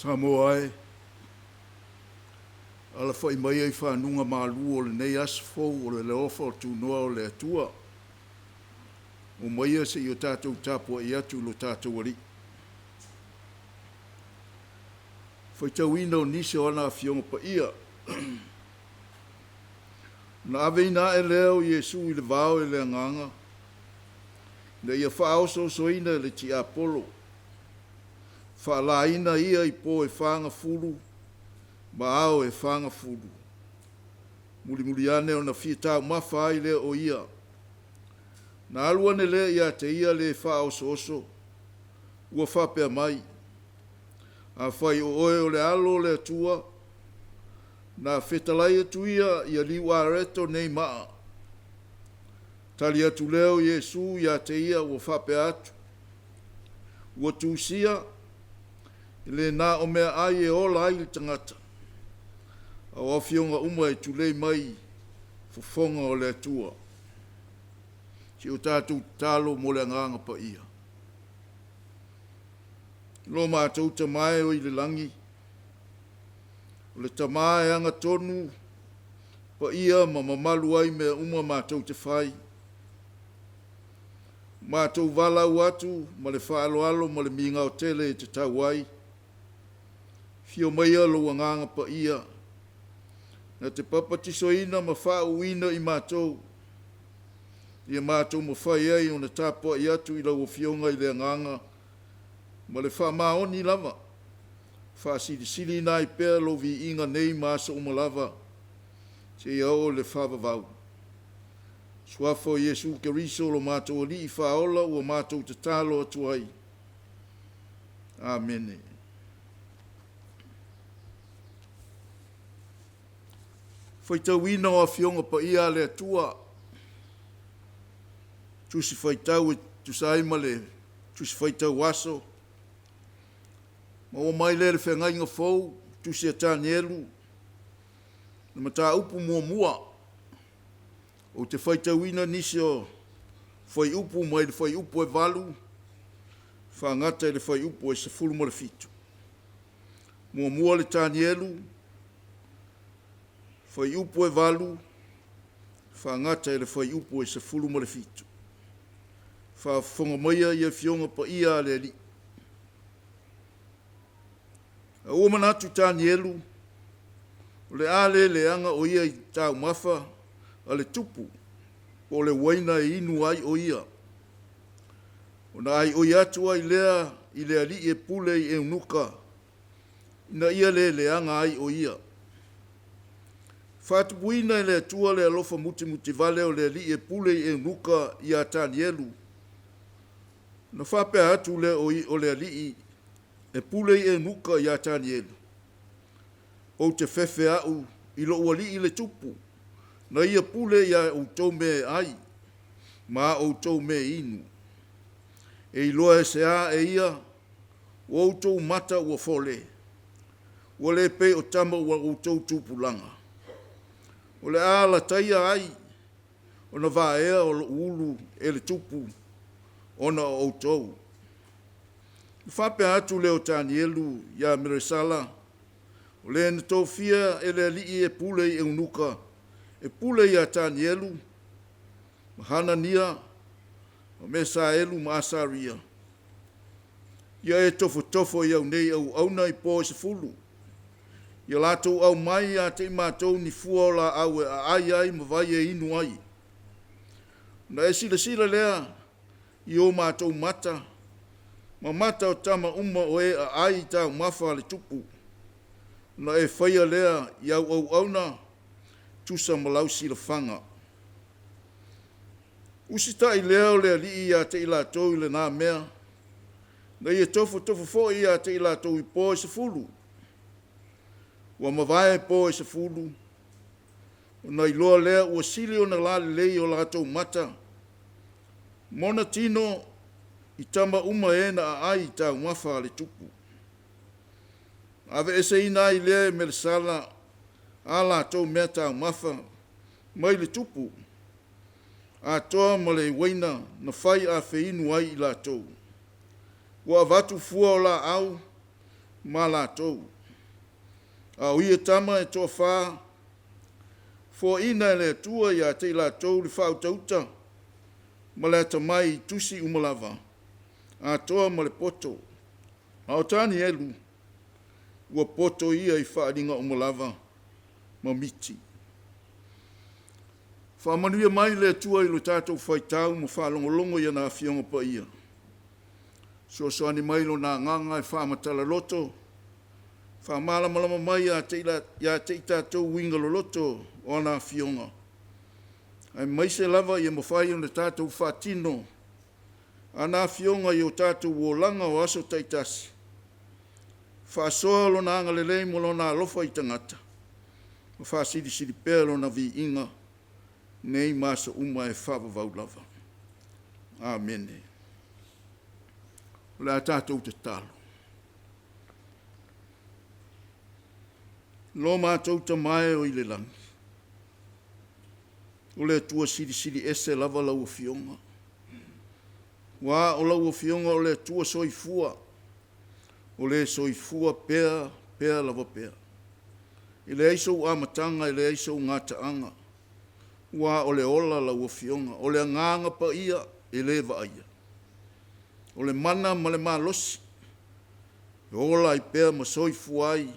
Samoa e, alafai maia i fanuga malu o lenei aso fou o le alofa o tunoa o le Atua. Omaia se i o tatou tapuai atu i lo tatou Alii. Faitauina o nisi o ana Afioga Paia. Ona aveina ae lea o Iesu i le vao e le Agaga, ina ia faaosoosoina e le tiapolo, faalaina ia i po e fagafulu ma ao e fagafulu. Mulimuli ane ona fia taumafa ai lea o ia. Na alu ane lea ia te ia le faaosooso, ua faapea mai, Afai o oe o le Alo o le Atua, na fetalai atu ia ia liu areto nei maa. Tali atu lea o Iesu ia te ia ua faapea atu, Ua tusia, e le na o meaai e ola ai le tagata, a o afioga uma e tulei mai fofoga o le Atua. Si o tatou tatalo mo le Agaga Paia. Lo matou Tama e oi le lagi, o le Tama e agatonu paia ma mamalu ai mea uma matou te fai. Matou valaau atu ma le faaaloalo ma le migao tele e tatau ai. Fio maia lou Agaga Paia, na te papatisoina ma faauuina i matou, ia matou mafai ai ona tapuai atu i lau Afioga i le Agaga ma le faamaoni lava, faasilisiliina ai pea lou viiga nei ma aso uma lava, seia oo i le faavavau. Suafa o Iesu Keriso lo matou Alii Faaola ua matou tatalo atu ai. Amene. Faitauina o Afioga Paia a le Atua, Tusi Faitau e tusa ai ma le Tusi Faitau Aso, maua mai lea i le Feagaiga Fou, Tusi a Tanielu, le mataupu muamua. Ou te faitauina nisi o fuaiupu mai le fuaiupu e 8 faagata i le fuaiupu e 17. Muamua le Tanielu, fuaiupu e 8 faagata i le fuaiupu e 17. Faafofoga maia i Afioga Paia a le Alii. A ua manatu Tanielu, o le a le leaga o ia i taumafa a le tupu po o le uaina e inu ai o ia, ona aioi atu ai lea i le alii e pule i eunuka, ina ia le leaga ai o ia. Faatupuina e le Atua le alofa mutimutivale o le alii e pule i eunuka ia Tanielu, na faapea atu lea o le alii e pule i eunuka ia Tanielu, ou te fefe au i lou alii le tupu, na ia pule ia outou mea e ai, ma a outou mea e inu. E iloa e se a e ia, ua outou mata ua fole, ua le pei o tama ua outou tupulaga. O le a alataia ai ona vaea o lou ulu e le tupu ona o outou. Na faapea atu lea o Tanielu ia Meresala, o le na tofia e le alii e pule i eunuka, e pule ia Tanielu, ma Hanania, ma Mesaelu ma Asaria, ia e tofotofo i au nei auauna i po e 10, ia latou aumai ia te i matou ni fua o laau e aai ai ma vai e inu ai. Ona e silasila lea i o matou mata, ma mata o tama uma o e aai i taumafa a le tupu, ona e faia lea i au auauna tusa ma lau silafaga. Usitai lea o le alii ia te i latou i lena mea. Na ia tofotofo foi ia te i latou i po e 10. Ua mavae po e 10, ona iloa lea ua sili ona lalelei o latou mata ma ona tino i tama uma e na aai i taumafa a le tupu. Na aveeseina ai lea e Melesala a latou mea taumafa mai le tupu, atoa ma le uaina na fai afeinu ai i latou. Ua avatu fua o laau ma latou. A o ia tama e toafa, foaina e le Atua ia te i latou le faautauta ma le atamai i tusi uma lava, atoa ma le poto. A o Tanielu, ua poto ia i faaaliga uma lava ma miti. Faamanuia mai le Atua i lo tatou faitau ma faalogologo i ana Afioga Paia. Fesoasoani mai Lona Agaga e faamatala loto, faamalamalama mai ia te i tatou uiga loloto o ana Afioga, aemaise lava ia mafai ona tatou faatino ana Afioga i o tatou olaga o aso taitasi, faasoa Lona agalelei ma Lona alofa i tagata, ma faasilisili pea Lona viiga nei ma aso uma e faavavau lava. Amene. O le a tatou tatalo. Lo matou Tama e o i le lagi, o le Atua silisili ese lava lau Afioga. Ua o lau Afioga o le Atua soifua, o le soifua pea pea lava pea. E leai sou amataga e leai sou gataaga, ua o le ola lau Afioga, o le Agaga Paia e le vaaia. O le mana ma le malosi e ola ai pea ma soifua ai,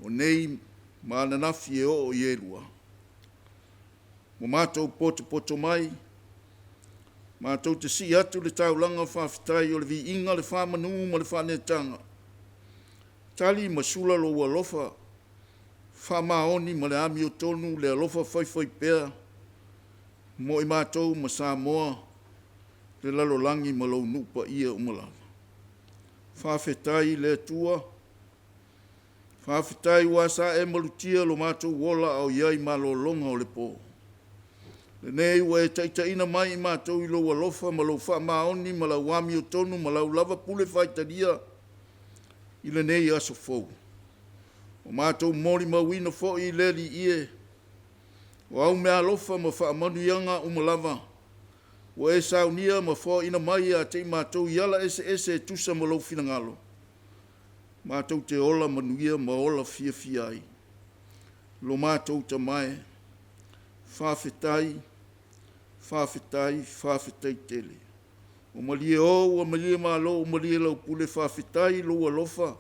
o nei ma ananafi e oo i e lua. Ua matou potopoto mai, matou te sii atu le taulaga faafetai o le viiga, le faamanu ma le faaneetaga, tali ma sula lou alofa faamaoni ma le amiotonu, le alofa faifaipea mo i matou ma Samoa, le lalolagi ma lou nuu paia uma lava. Faafetai i le Atua, faafetai ua sa e malutia lo matou ola a o i ai i malologa o le po. Lenei ua e taitaiina mai i matou i lou alofa ma lou faamaoni ma lau amiotonu ma lau lava pule faitalia i lenei aso fou. Ua matou molimauina foi le Alii e, o au meaalofa ma faamanuiaga uma lava ua e saunia ma foaina mai ia te i matou i ala eseese e tusa ma lou finagalo, matou te ola manuia ma ola fiafia ai. Lo matou Tama e, faafetai, faafetai, faafetai tele. Ua malie o ua malie malo, ua malie lau pule, faafetai i lou alofa,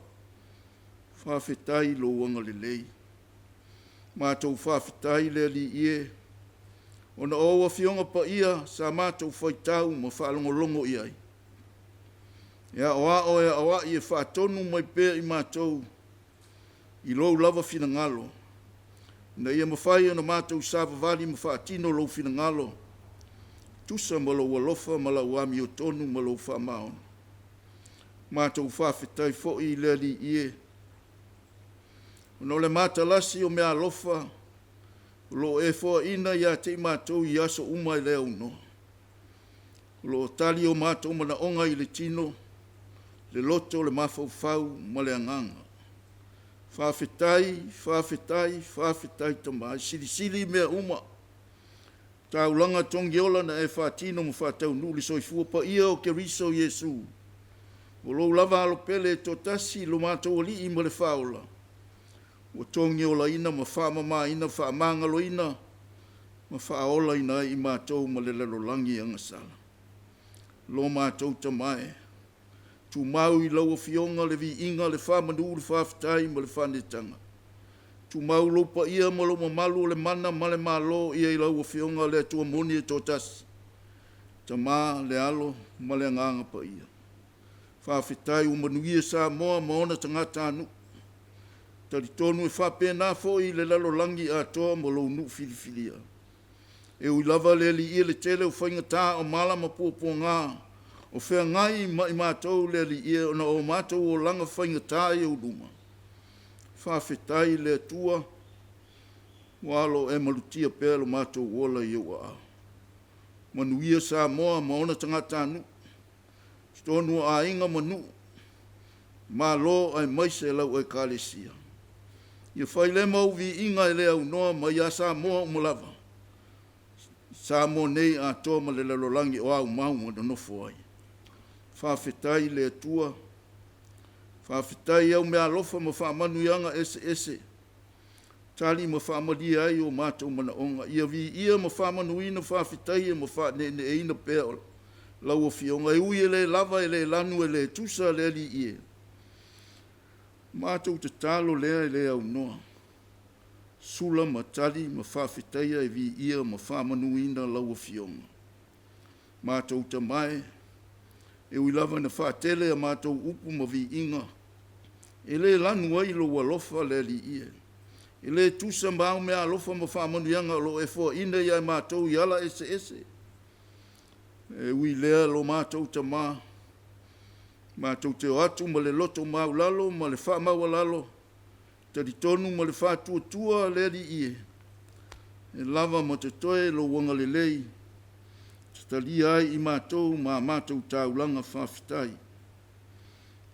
faafetai i lou agalelei. Matou faafetai le Alii e, ona o ou Afioga Paia sa matou faitau ma faalogologo i ai. E aoao e aoai e faatonu mai pea i matou i lou lava finagalo, ina ia mafai ona matou savavali ma faatino lou finagalo, tusa ma lou alofa ma lau amiotonu ma lou faamaoni. Matou faafetai foi i le Alii e, ona o le matalasi o meaalofa o lo o e foaina ia te i matou i aso uma e le aunoa. O lo o tali o matou manaoga i le tino, le loto, le mafaufau ma le agaga. Faafetai, faafetai, faafetai Tama, e silisili mea uma. Taulaga togiola na e faatino ma faataunuu le soifua paia o Keriso Iesu, o lou lava Alo pele e toatasi lo matou Alii ma le Faaola, ua togiolaina ma faamamaina, faamagaloina ma faaolaina ai i matou ma le lalolagi agasala. Lo matou Tama e, tumau i lau Afioga le viiga, le faamanu, le faafetai ma le faaneetaga. Tumau lou paia ma lou mamalu, o le mana ma le malo ia i lau Afioga le Atua moni e toatasi, Tama, le Alo ma le Agaga Paia. Faafetai ua manuia Samoa ma ona tagatanuu. Talitonu e faapena foi le lalolagi atoa ma lou nuu filifilia. E ui lava le Alii e le tele o faigata o mala ma puapuaga O feagai ma i matou le Alii e ona o matou olaga faigata i ou luma. Faafetai le Atua, ua alo e malutia pea lo matou ola i ou aao. Manuia Samoa ma ona tagatanuu, totonu o aiga ma nuu, malo aemaise lau Ekalesia. Ia fai lea ma ou viiga e le aunoa mai ia Samoa uma lava, Samoa nei atoa ma le lalolagi o aumau ma nonofo ai. Faafetai le Atua, faafetai au meaalofa ma faamanuiaga eseese, tali ma faamalie ai o matou manaoga. Ia viia ma faamanuina, faafetaia ma faaneeneeina pea o lau Afioga, e ui e le lava, e le lanu, e le tusa le Alii e. Matou tatalo lea e le aunoa, sula ma tali ma faafetaia e viia ma faamanuina lau Afioga. Matou Tama e, e ui lava ina faatele a matou upu ma viiga, e le lanu ai lou alofa le Alii e. E le tusa ma au meaalofa ma faamanuiaga o lo o e foaina ia matou i ala eseese. E ui lea lo matou Tamā, matou te o atu ma le loto maulalo ma le faamaualalo, talitonu ma le faatuatua le Alii e, e lava ma totoe lou agalelei, e talia ai i matou ma a matou taulaga faafetai.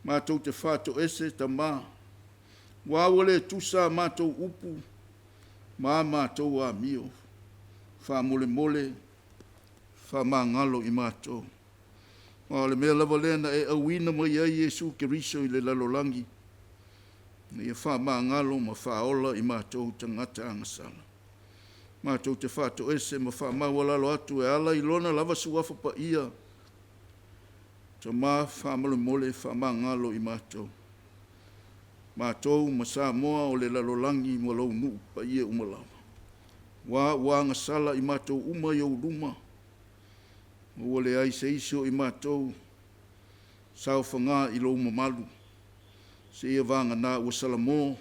Matou te faatoese Tamā, ua ua le tusa a matou upu ma a matou amio. Faamolemole, faamagalo i matou. Aua o le mea lava lea na e auina mai ai Iesu Keriso i le lalolagi, ina ia faamagalo ma faaola i matou tagata agasala. Matou te faatoese ma faamaualalo atu e ala i lona lava suafa paia, Tama faamolemole faamagalo i matou. Matou ma Samoa o le lalolagi ma lou nuu paia uma lava. Ua ua agasala i matou uma i ou luma, ma ua leai se isi o i matou saofaga i lou mamalu, seia vagana ua salamo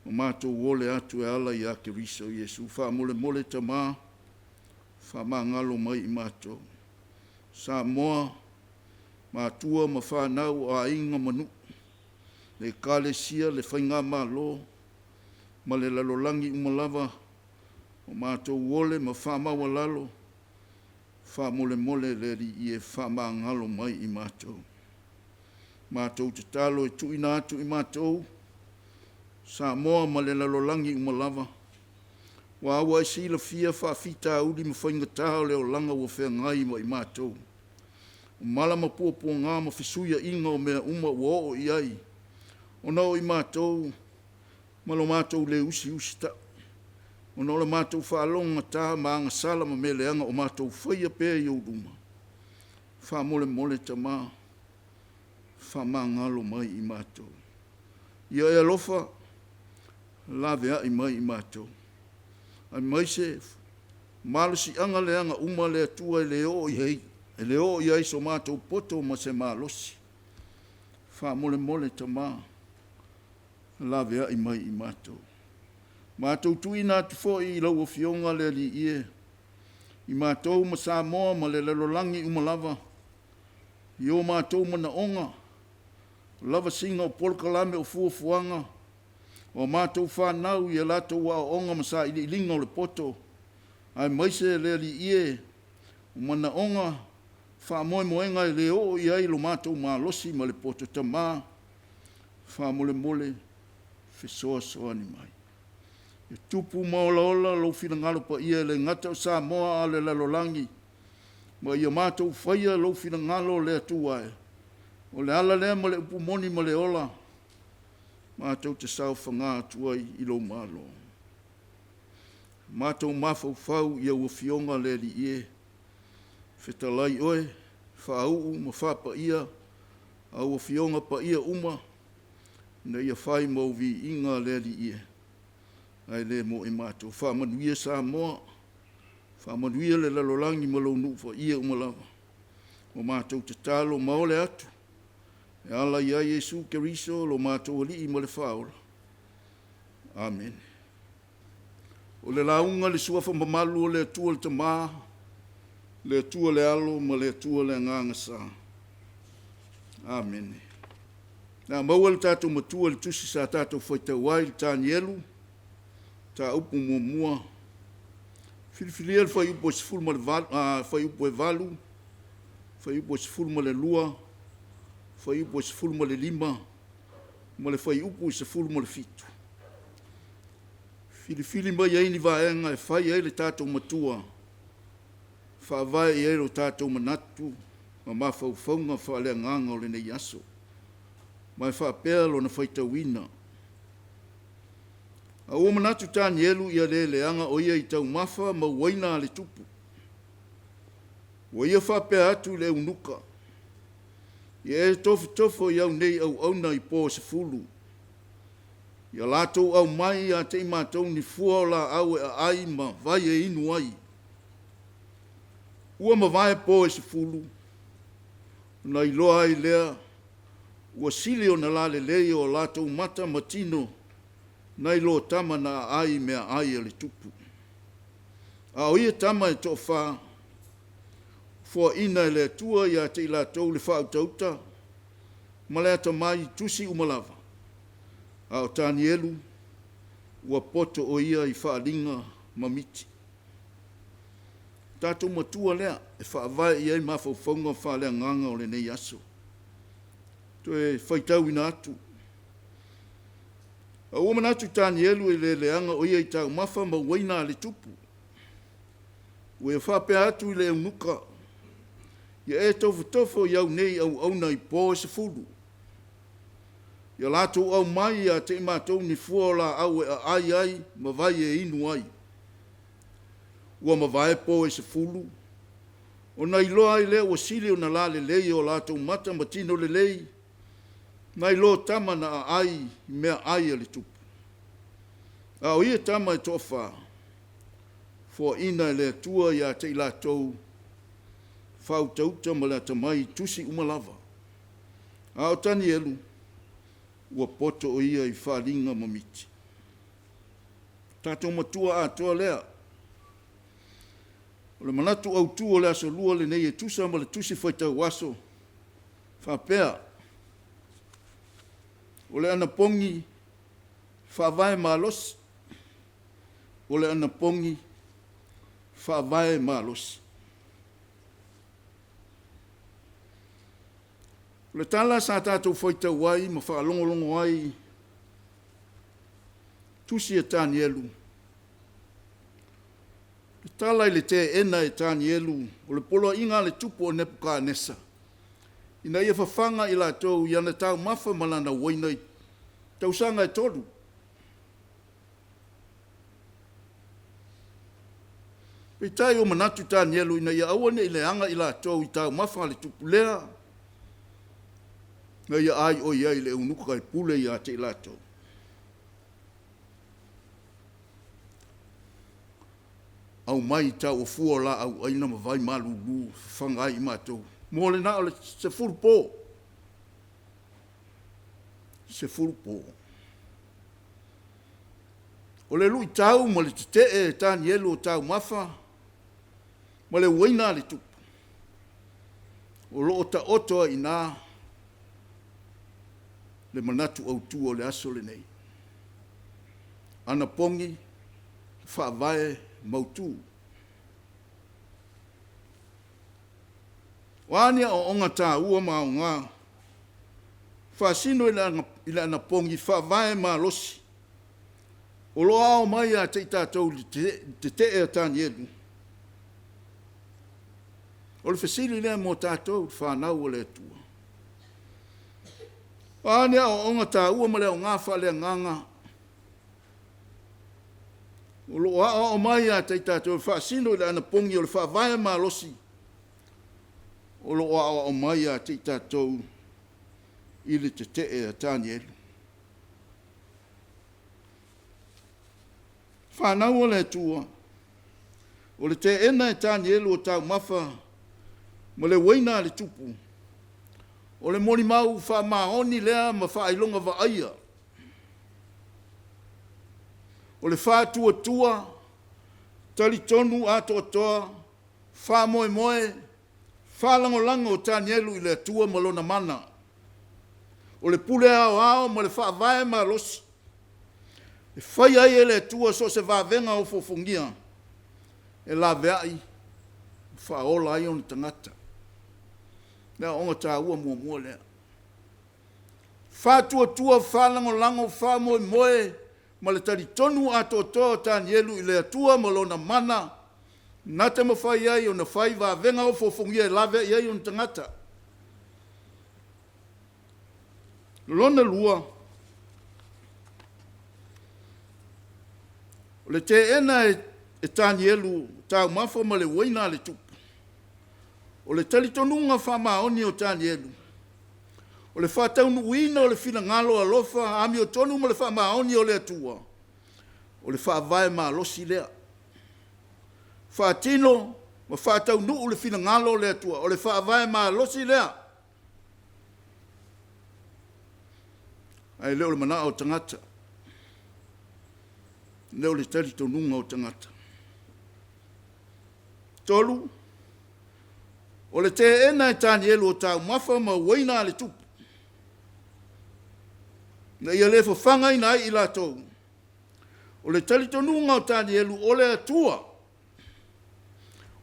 ma matou ole atu e ala ia Keriso Iesu. Faamolemole Tamā, faamagalo mai i matou. Samoa, matua ma fanau, o aiga ma nuu, le Ekalesia, le Faigamalo, ma le lalolagi uma lava, o matou ole ma faamaualalo, faamolemole le Alii e faamagalo mai i matou. Matou tatalo e tuuina atu i matou, Samoa ma le lalolagi uma lava, ua ua e silafia faafitauli ma faigata o le olaga ua feagai ma i matou. O mala ma puapuaga ma fesuiaiga o mea uma ua oo i ai, ona o i matou ma lo matou le usiusitai, ona o le matou faalogogata ma agasala ma mea leaga o matou faia pea i ou luma. Faamolemole Tamā, faamagalo mai i matou. Ia e alofa, laveai mai i matou. Aemaise malosiaga leaga uma le Atua e le oo i ai, e le oo i ai so matou poto ma se malosi. Faamolemole Tamā, laveai mai i matou. Matou tuuina atu foi i lau Afioga le Alii e, i matou ma Samoa ma le lalolagi uma lava, i o matou manaoga, lavasiga o polokalame o fuafuaga, o matou fanau i a latou aoaoga ma sailiiliga o le poto, aemaise le Alii e, o manaoga, faamoemoega e le oo i ai lo matou malosi ma le poto. Tamā, faamolemole, fesoasoani mai. Ia tupu ma olaola lou finagalo paia e le gata o Samoa a o le lalolagi, ma ia matou faia lou finagalo le Atua e. O le ala lea ma le upu moni ma le ola, matou te saofaga atu ai i lou Malo. Matou mafaufau i au Afioga le Alii e, fetalai oe, faauu ma faapaia au Afioga paia uma, ina ia fai ma ou viiga le Alii e, ae le mo i matou. Faamanuia Samoa, faamanuia le lalolagi ma lou nuu paia uma lava. O matou tatalo ma ole atu, e ala ia Iesu Keriso lo matou Alii ma le Faaola. Amene. O le lauga i le suafa mamalu o le Atua le Tamā, Le Atua le Alo ma le Atua le Agaga Sa. Amene. Na maua le tatou matua le tusi sa tatou faitau ai le Tanielu, taupu muamua, filifilia le fuaiupu e 18, fuaiupu e 8, fuaiupu e 12, fuaiupu e 15, ma le fuaiupu e 17. Filifili mai ai ni vaega e fai ai le tatou matua, faavae i ai lo tatou manatu ma mafaufauga faaleagaga o lenei aso. Ma e faapea lona faitauina. A ua manatu Tanielu ia le leaga o ia i taumafa ma uaina a le tupu. Ua ia faapea atu i le eunuka, ia e tofotofo i au nei auauna i po e 10, ia latou aumai ia te i matou ni fua o laau e aai ma vai e inu ai. Ua mavae po e 10, ona iloa ai lea ua sili ona lalelei o latou mata ma tino nai lo tama na aai i meaai a le tupu. A o ia tama e toafa, foaina e le Atua ia te i latou le faautauta ma le atamai i tusi uma lava. A o Tanielu, ua poto o ia i faaaliga ma miti. Tatou matua lea e faavae i ai mafaufauga faaleagaga o lenei aso. Toe faitauina atu. A ua manatu Tanielu e le leaga o ia i taumafa ma uaina a le tupu. Ua ia faapea atu i le eunuka, ia e tofotofo i au nei auauna i po e 10. Ia latou aumai ia te i matou ni fua o laau e aai ai ma vai e inu ai. Ua mavae po e 10, ona iloa ai lea ua sili ona lalelei o latou mata ma tino lelei, nai lo tama na aai i meaai a le tupu. A o ia tama e toafa, foaina e le Atua ia te i latou faautauta ma le atamai i tusi uma lava. A o Tanielu, ua poto o ia i faaaliga ma miti. Tatou matua atoa lea. O le manatu autu o le Aso Lua lenei e tusa ma le tusi faitau aso, faapea, o le anapogi faavae malosi, o le anapogi faavae malosi. O le tala sa tatou faitau ai ma faalogologo ai tusi a Tanielu, le tala i le teena e Tanielu o le poloaiga a le tupu o Nepukatanesa ina ia fafaga i latou i ana taumafa ma lana uaina i tausaga e 3. Peitai ua manatu Tanielu ina ia aua ne i leaga i latou i taumafa a le tupu lea na ia aioi ai i le eunuka e pule ia te i latou. Aumai tauofua o laau aina ma vai malulu e fafaga ai i matou mo le na o le 10 po. 10 po. O le luitau ma le tetee e Tanielu o taumafa ma le uaina a le tupu, o lo o taoto ai i ina le manatu autu o le aso lenei. Anapogi faavae mautu. O a ni aoaoga taua ma aoga faasino i le anapogi faavae malosi o lo o aoao mai ia te i tatou i le tetee a Tanielu? O le fesili lea mo tatou le fanau a le Atua. O a ni aoaoga taua ma le aoga faaleagaga o lo o aoao mai ia te i tatou e faasino i le anapogi o le faavae malosi o lo o aoao mai ia te i tatou i le tetee a Tanielu? Fanau a le Atua, o le teena e Tanielu o taumafa ma le uaina a le tupu, o le molimau faamaoni lea ma faailoga vaaia. O le faatuatua, talitonu atoatoa, Faamoemoe, faalagolago o Tanielu i le Atua ma lona mana. O le pule aoao ma le faavae malosi e faia ai e le Atua so o se vavega ofoofogia e laveai ma faaola ai ona tagata. O le aoaoga taua muamua lea. Faatuatua, faalagolago, faamoemoe ma le talitonu atoatoa o Tanielu i le Atua ma lona mana na te mafai ai ona fai vavega ofoofogia e laveai ai ona tagata. Lona lua, o le teena e Tanielu taumafa ma le uaina a le tupu. O le talitonuga faamaoni o Tanielu, o le faataunuuina o le finagalo alofa amiotonu ma le faamaoni o le Atua, o le faavae malosi lea. Faatino ma faataunuu le finagalo o le Atua, o le faavae malosi lea, ae le o le manao o tagata, e le o le talitonuga o tagata. 3. O le teena e Tanielu o taumafa ma uaina a le tupu, ina ia le fafagaina ai i latou. O le talitonuga o Tanielu, o le Atua,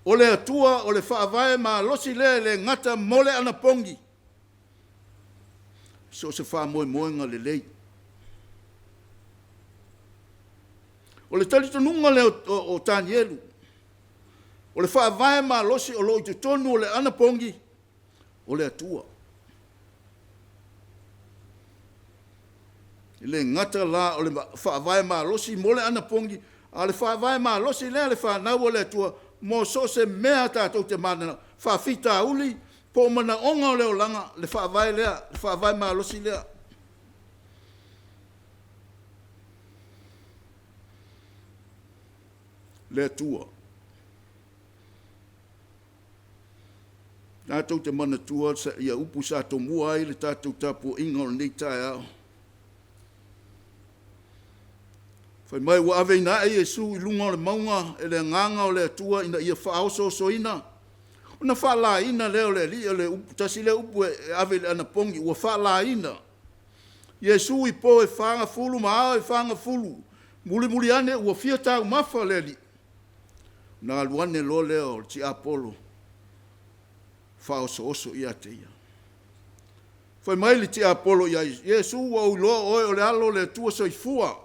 o le Atua o le faavae malosi lea e le gata mo le anapogi, so o se faamoemoega lelei. O le talitonuga lea o Tanielu, o le faavae malosi o lo o i totonu o le anapogi, o le Atua. E le gata la o le faavae malosi mo le anapogi, a o le faavae malosi lea le fanau a le Atua mo so o se mea tatou te mananao, faafitauli po o manaoga o le olaga, le faavae lea, le faavae malosi lea. Le Atua. Tatou te manatua upu sa tomua ai le tatou tapuaiga o lenei taeao. Fai mai ua aveina ae Iesu i luga o le mauga e le Agaga o le Atua ina ia faaosoosoina. Ona faalaina lea o le Alii, o le tasi lea upu e ave i le anapogi, ua faalaina Iesu i po e fagafulu ma ao e fagafulu, mulimuli ane ua fia taumafa le Alii, ona alu ane loa lea o le tiapolo faaosooso ia te ia. Fai mai le tiapolo ia Iesu, “Iesu, ua ou iloa o oe o le Alo o le Atua soifua.”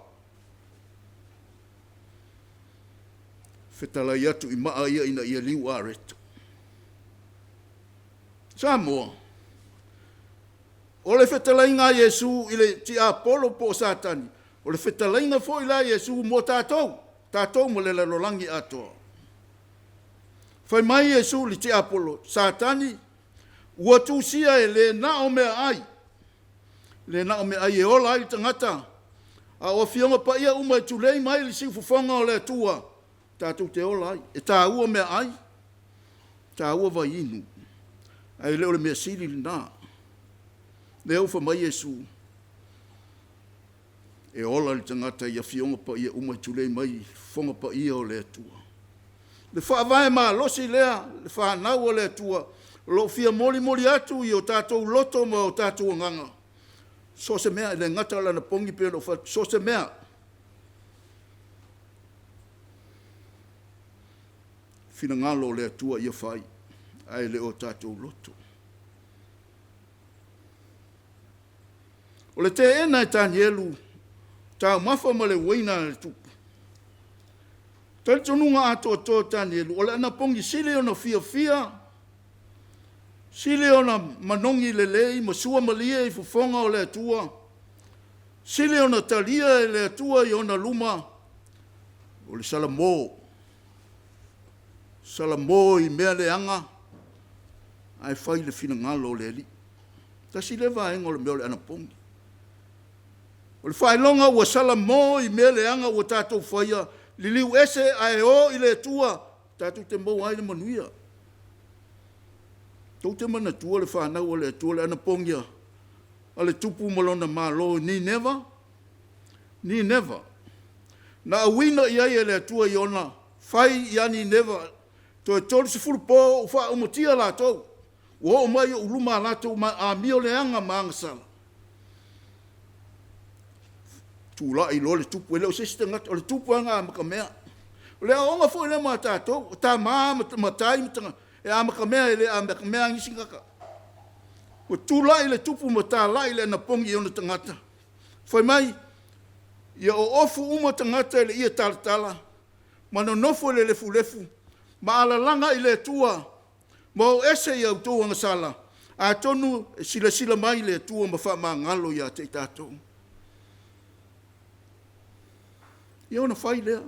Fetalai atu i maa ia ina ia liu areto. Samoa, o le fetalaiga a Iesu i le tiapolo po o Satani, o le fetalaiga foi la a Iesu mo tatou, tatou ma le lalolagi atoa. Fai mai Iesu i le tiapolo, “Satani, ua tusia, e le na o meaai, le na o meaai e ola ai le tagata, a o Afioga Paia uma e tulei mai le siufofoga o le Atua tatou te ola ai.” E taua meaai, e taua vaiinu, ae le o le mea sili lena. Lea ua fai mai Iesu, e ola le tagata i Afioga Paia uma e tulei mai i fofoga paia o le Atua. Le faavae malosi lea le fanau a le Atua o lo o fia molimoli atu i o tatou loto ma o tatou agaga, so o se mea, e le gata o le anapogi pei ona ou fai atu, so o se mea. Finagalo o le Atua ia fai, ae le o tatou loto. O le teena e Tanielu taumafa ma le uaina a le tupu. Talitonuga atoatoa o Tanielu, o le anapogi sili ona fiafia, sili ona manogi lelei ma suamalie i fofoga o le Atua, sili ona talia e le Atua i ona luma, o le salamo, salamo i mea leaga ae fai le finagalo o le Alii. Tasi lea vaega o le mea o le anapogi. O le faailoga ua salamo i mea leaga ua tatou faia, liliu ese ae o i le Atua tatou te maua ai le manuia. Tou te manatua le fanau a le Atua le anapogi a le tupu ma lona malo i Nineva? Nineva, na auina i ai e le Atua Iona, fai ia Nineva. Toe 30 po o ou faaumatia latou, ua oo mai i ou luma a latou amio leaga ma agasala. Tulai loa le tupu, e le o se isi tagata, o le tupu lava na amatamea. O le aoaoga foi lea mo tatou, o tama ma matai ma tagata, e amatamea e le amatamea lava nisi tagata. Ua tulai le tupu ma talai le anapogi i ona tagata, fai mai, ia oofu uma tagata i le ie talatala ma nonofo i le lefulefu ma alalaga i le Atua ma o ese i a outou agasala, atonu e silasila mai le Atua ma faamagalo ia te i tatou. Ia ona fai lea.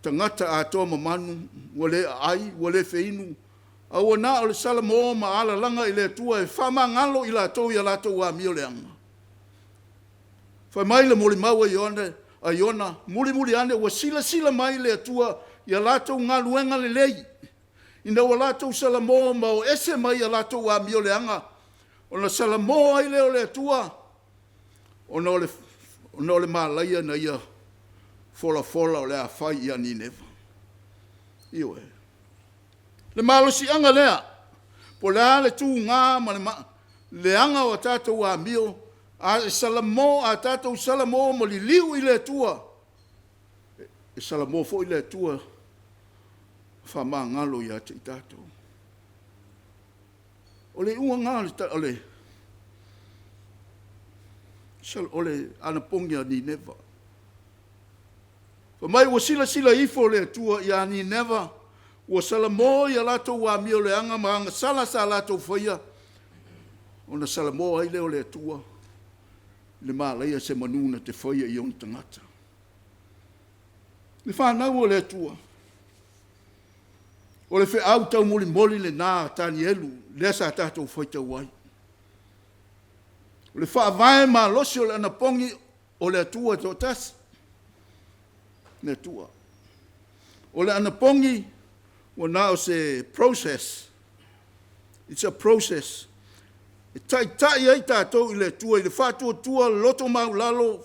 Tagata atoa mamanu, ua le aai, ua le feinu, a ua na o le salamo ma alalaga i le Atua e faamagalo i latou i a latou amio leaga. Fai mai le molimau a Iona, mulimuli ane ua silasila mai le Atua i a latou galuega lelei, ina ua latou salamo ma o ese mai a latou amioleaga, ona salamo ai lea o le Atua ona o le malaia na Ia folafola o le a fai ia Nineva. Ioe. Le malosiaga lea, po o le a le tuga ma le leaga o a tatou amio, a tatou salamo ma liliu i le Atua, e salamo foi le Atua e faamagalo ia te i tatou. O le iuga lena o le anapogi a Nineva. Fai mai ua silasila ifo le Atua ia Nineva ua salamo i a latou amioleaga ma agasala sa latou faia, ona salamo ai lea o le Atua i le malaia o se manu na te faia i ona tagata. Le fanau a le Atua, o le feau taumolimoli lena a Tanielu lea sa tatou faitau ai. O le faavae malosi o le anapogi, o le Atua e toatasi, le Atua. O le anapogi, ua na o se process, it's a process e taitai ai tatou i le Atua i le faatuatua, loto maualalo,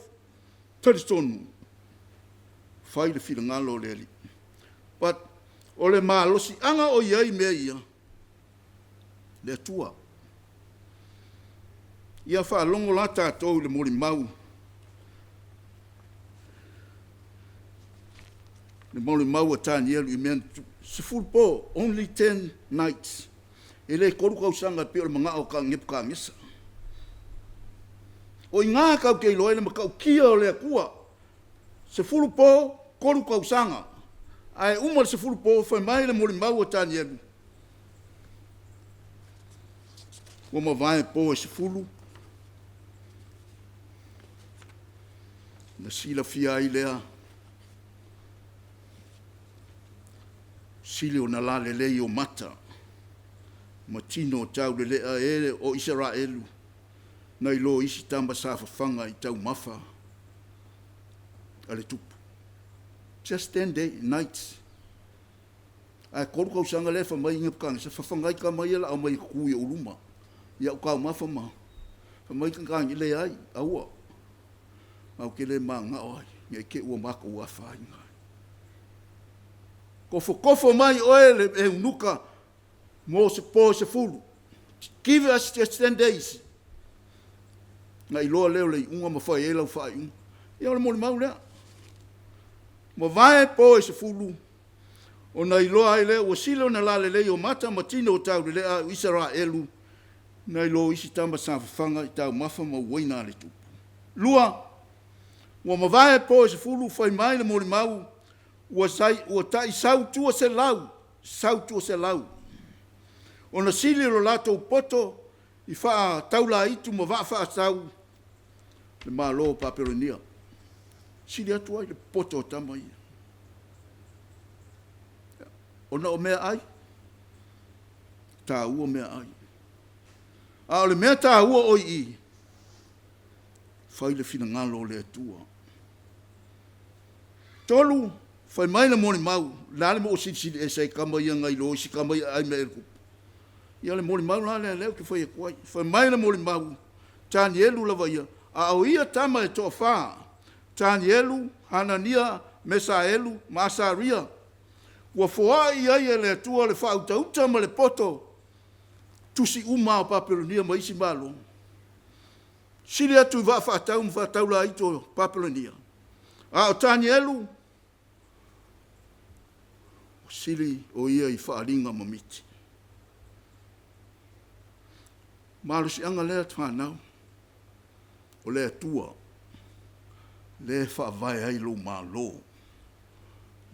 talitonu, fai le finagalo o le Alii. But o le malosiaga o i ai mea ia, le Atua. Ia faalogo la tatou i le molimau, le molimau a Tanielu i mea na tutupu, 10 po, only 10 nights. E le 3 tausaga e pei o le manao o Nepukatanesa. O i ina tatou te iloa ai le matautia o le Atua. 10 po, 3 tausaga, ae uma le 10 po fai mai le molimau a Tanielu, ua mavae po e 10, ona silafia ai lea, sili ona lalelei ou mata ma tino taulelea e o Isaraelu nai lo isi tama sa fafaga i taumafa a le tupu. Just 10 days, nights. Ae 3 tausaga lea e fai mai Nepukatanesa, fafaga ai tama ia o le a omai e tutu i ou luma i au taumafa ma… Fai mai Tanielu, leai, aua, matou te le mananao ai ne i te i ua matou afaina ai. Tofotofo mai oe le eunuka mo se po se 10. Give us just 10 days ona iloa lea o le iuga ma fai ai lau faaiuga. Ia o le molimau lea. Mavae po e 10, ona iloa ai lea ua sili ona lalelei o mata ma tino o taulelea o Isaraelu nai lo isi tama sa fafaga i taumafa ma uaina a le tupu. Lua, ua mavae po e 10, fai mai le molimau, ua tai sau 200, sau 200 ona sili lo latou poto i faataulaitu ma vaa faatau le Malo o Papelonia. Sili atu ai le poto o tama ia. Ona o meaai, taua meaai. A o le mea taua o i i, fai le finagalo o le Atua. 3, fai mai le molimau, o le a le mea ua silisili ese ai tama ia nai lo isi tama ia e ai meaai a le tupu? Ia o le molimau la lea o lea ou te fai atu ai. Fai mai le molimau a Tanielu lava ia, a o ia tama e toafa, Tanielu, Hanania, Mesaelu ma Asaria, ua foai i ai e le Atua le faautauta ma le poto tusi uma o Papelonia ma isi Malo, sili atu i vaa faatau ma faataulaito o Papelonia. A o Tanielu, ua sili o ia i faaaliga ma miti. Malosiaga lea fanau, o le Atua lea e faavae ai lou Malo,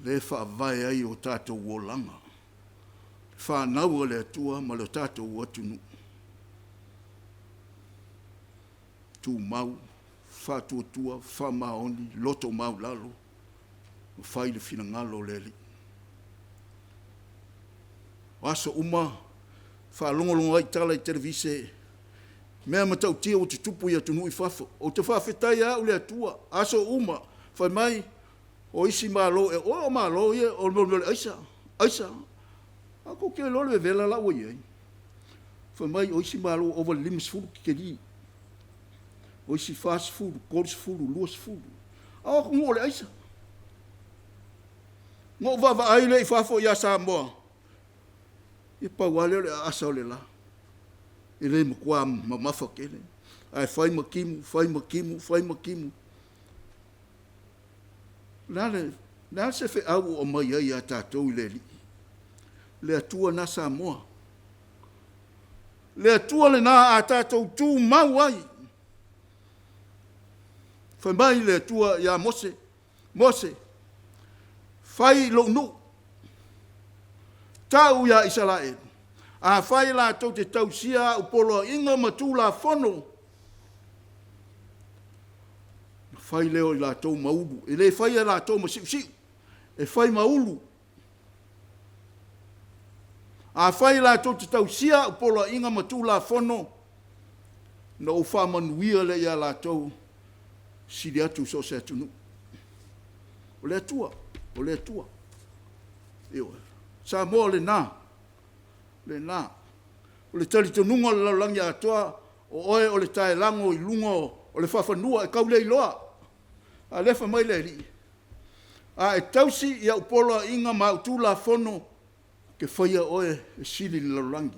lea e faavae ai o tatou olaga, fanau a le Atua ma le tatou atunuu, tumau, faatuatua, faamaoni, loto maualalo, ma fai le finagalo o le Alii. O aso uma, faalogologo ai i tala i televise, mea matautia ua tutupu i atunuu i fafo. Ou te faafetai lava au i le Atua, aso uma, fai mai o isi Malo ea, oi o Malo ia o le mea o le aisa, aisa. Ae tou te iloa le vevela la ua i ai? Fai mai o isi Malo ua ova i le 50 kekelì, o isi 40, 30, 20, a o atunuu o le aisa. Na ou vaavaai lea i fafo ia Samoa, ia pau lava lea o le aasa o le la, e le matua mamafa tele, ae fai ma timu, fai ma timu, fai ma timu. O le a se feau o aumai ai ia tatou e le Alii? Le Atua lena Samoa. Le Atua lena a tatou tumau ai. Fai mai le Atua ia Mose, Mose, fai i lou nuu, tau ia Isaraelu, afai latou te tausia au poloaiga ma Tulafono, ona fai lea o i latou ma ulu. E le faia e latou ma siusiu, e fai ma ulu. Afai latou te tausia au poloaiga ma Tulafono, ona ou faamanuia lea ia latou, sili atu i so o se atunuu. O le Atua, o le Atua. Ioe. Samoa o lena, lena. O le talitonuga o le lalolagi atoa, o oe o le taelago i luga o le faafanua, e tau le iloa. A o lea e fai mai le Alii, a e tausi i au poloaiga ma au Tulafono, ou te faia oe e sili i le lalolagi.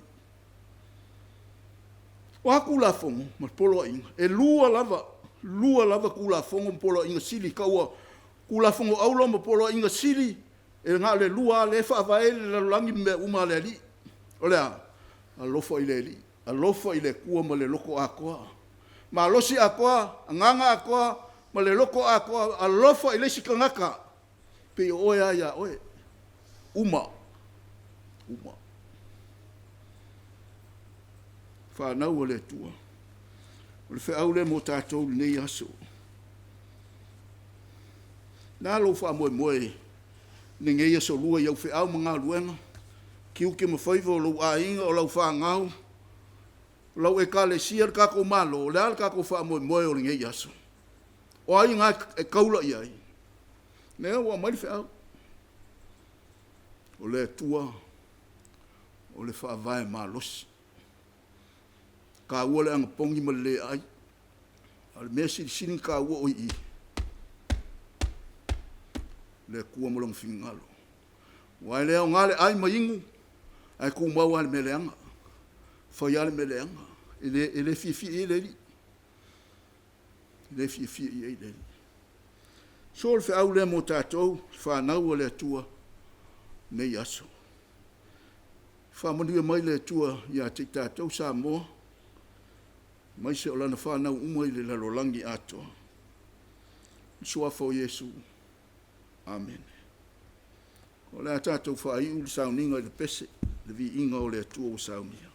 O a Tulafono ma Poloaiga? E lua lava, lua lava Tulafono ma Poloaiga sili e taua o Tulafono Auro ma Poloaiga sili, e na o le lua lava lea e faavae ai le lalolagi ma mea uma a le Alii. O le a? Alofa i le Alii, alofa i le Atua ma le loto atoa, malosi atoa, agaga atoa, ma le loto atoa, alofa i le isi tagata pei o oe lava ia oe. Uma, uma. Fanau a le Atua, o le feau lea mo tatou i lenei aso. O le a lou faamoemoe i lenei Aso Lua i au feau ma galuega, tiute ma faiva o lou aiga, o lau fanau, o lau Ekalesia, le tatou Malo, o le a le tatou faamoemoe o lenei aso? O ai na e taula i ai? Lea ua aumai le feau, o le Atua o le Faavae malosi. E taua le anapogi ma le le ai, a o le mea silisili ona taua o i i, o le Atua ma Lona finagalo. Aua e le aoga le ai ma inu ae tumau lava i le mea leaga, fai lava le mea leaga. E le fiafia i ai le Alii, e le fiafia i ai le Alii. So o le feau lea mo tatou le fanau a le Atua i lenei aso. Faamanuia mai le Atua ia te i tatou Samoa, aemaise o lana fanau uma i le lalolagi atoa. I le Suafa o Iesu, Amene. O le a tatou faaiu le sauniga i le pese, le Viiga o le Atua ua saunia.